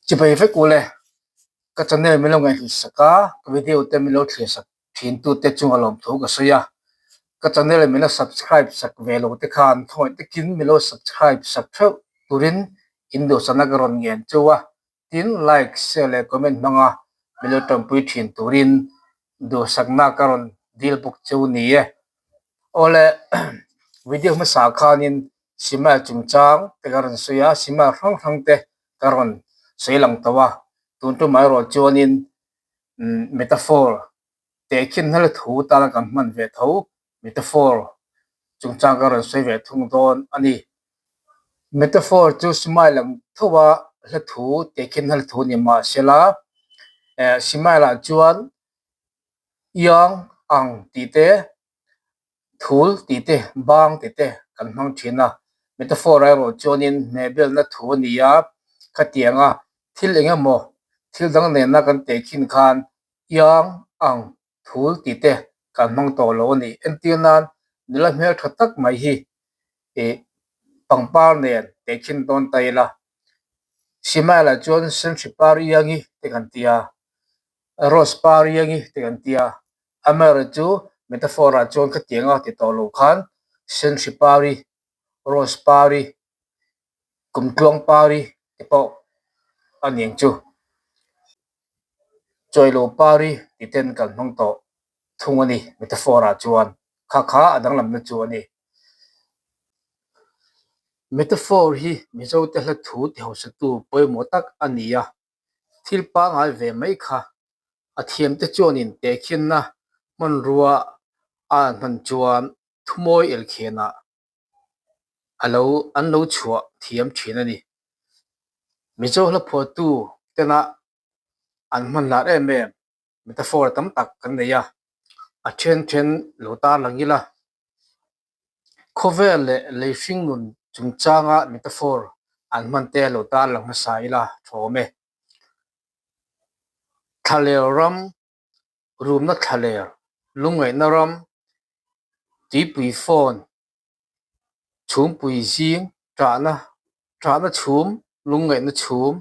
Chibai vek u le, ka channel min lo ngaihhlut sak a, ka video te min lo thlir sak thin tu te chunga lawmthu ka sawi a, ka channel min lo subscribe sak ve lo te khan khawngaih takin min lo subscribe sak theuh turin in duhsakna ka rawn ngen chu a, tin like, share leh comment hmanga min lo tanpui thin turin duhsakna ka rawn dil bawk chu ni e. Awle video hmasa khanin Simai chungchang te ka rawn sawi a, simai hrang hrang te ka rawn sawi lang tawh a, tun tumah erawh chuanin metaphor tehkhin hnal thu tana kan hman ve tho metaphor chungchang ka rawn sawi ve thung dawn a ni. Metaphor chu simai lang tho a hla thu tehkhin hnal thu ni mahsela simai lah chuan iang ang tih te Thul tih te, bang tih te kan hmang thin a. Metaphor erawh chuanin hmehbelna thu a ni a, khatianga thil eng emaw thil dang nena kan tehkhin khan iang, ang, thul tih te kan hmang tawh lo a ni. Entir nan nula hmeltha tak mai hi ih pangpar nen tehkhin dawn ta ila. Simail ah chuan senhri par iangi te kan ti a, rose par iangi te kan ti a. Amaherawhchu metaphor ah chuan khatiang a ti tawh lo khan senhri pari, rose pari, kumtluang pari te pawh a ni ang chu. Chawilo pari tih ten kan hmang tawh thung a ni metaphor ah chuan kha kha a danglamna chu a ni. Metaphor hi Mizo te hla thu ti hausa tu pawimawh tak a ni a, thil pangngai ve mai kha A thiamte chuanin tehkhinna hmanrua a an hman chuan thumawi elkhenah a lo an lo chhuah thiam thin a ni. Mizo hla phuahtu tena an hman lar em em metaphor tam tak kan nei a, a then then lo tarlang ila. Khawvel leh lei hringnun chungchanga metaphor an hman te lo tarlang hmasa ila thawm e. Thlaler ram, rumna thlaler, lungngaihna ram, tuipui phone, chhumpui zing, ṭahna, ṭahna chhum, lungngaihna chhum,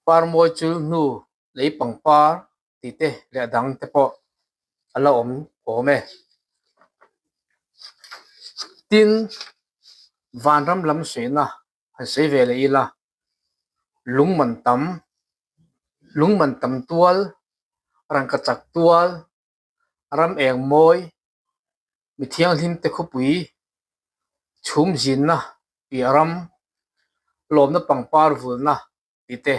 parmawi chul hnu, lei pangpar tih te leh a dang te pawh a la awm awm e. Tin, vanram lam suihna han sawi ve leh ila, lung man tam, lung man tam tual, rangka chak tual, ram eng mawi, mi thianghlim te khawpui, chhum zinna piah ram, lawmna pangpar vulna tih te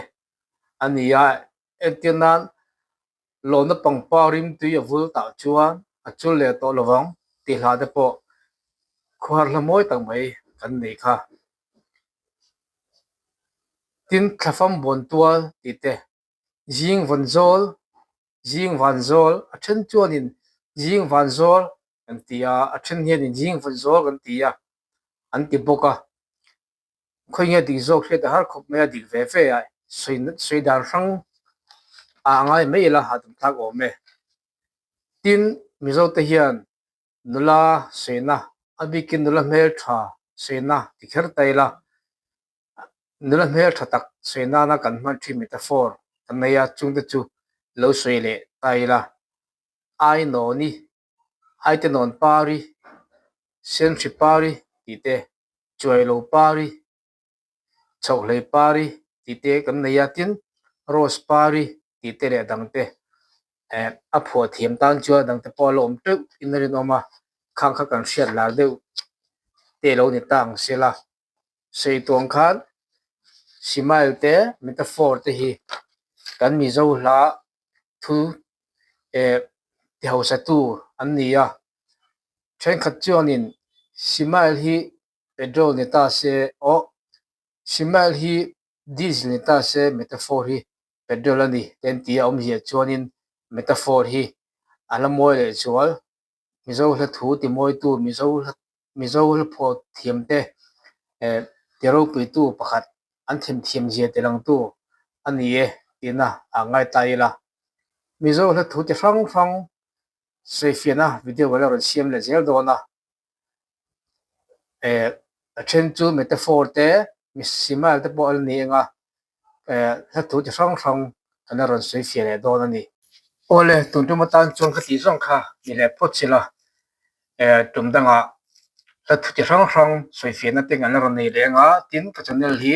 a ni a. Entir nan lawmna pangpar rimtui a vul tah chuan a chul leh tawh lo vang tih hla te pawh khuar hla mawi tak mai kan nei kha. Tin, thlafam bawn tual tih te, zing vawn zawl, zing van zawl, a then chuanin zing van zawl kan ti a, a then hianin zing vawn zawl kan ti a, an ti bawk a. Khawi nge dik zawk hriat a har khawp mai a, dik ve ve a, sawi dan hrang ah a ngai mai ila hahdam thlak awm e. Tin, Mizo te hian nula sawina, a bikin nula hmeltha sawina ti kher ta ila, nula hmeltha tak sawi nana kan hman thin metaphor kan nei a, chungte chu lo sawi leh ta ila. Ainawni, Aitenawn pari, Senhri pari tih te Chuailo pari, Chhohhlei pari tih te kan nei a, tin Rose pari tih te leh dang te eh a phuah thiam tan chuan dang te pawh a la awm teuh in a rinawm a, khang kha kan hriat lar deuh te lo ni ta ang se la. Sawi tuang khan Simail te metaphor te hi kan Mizo hla thu eh ti hausa tu an ni a, thenkhat chuanin Simail hi petrol ni ta se aw Simail hi diesel ni ta se metaphor hi petrol a ni te an ti a, awmzia chuanin metaphor hi a la mawi leh zual Mizo hla thu ti mawitu Mizo hla Mizo hla phuah thiam te eh ti ropuitu pakhat an themthiam zia ti langtu a ni e tihna a ngai ta ila. Mizo hla thu ti hrang hrang sawifiahna video ka la rawn siam leh zel dawn a, eh a then chu metaphor te. Misimal te pawh a la ni eng a, eh hla thu chi hrang hrang kan la rawn sawi fiah leh dawn a ni. Awle, tun tum atan chuan ka tih zawng kha ni leh phawt sila, eh tum dangah hla thu chi hrang hrang sawi fiahna te kan la rawn nei leh eng a, tin ka channel hi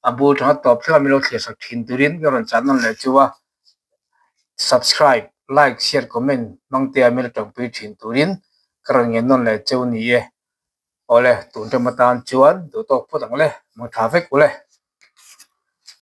a bul tanga tawp thleng a min lo thlir sak thin turin ka rawn chah nawn leh chu a, subscribe, like, share, comment hmang te a min la tawngpui thin turin ka rawn ngen nawn leh cheu ni e. Awle, tun tum atan chuan duh tawk phawt ang le, mangtha vek ule.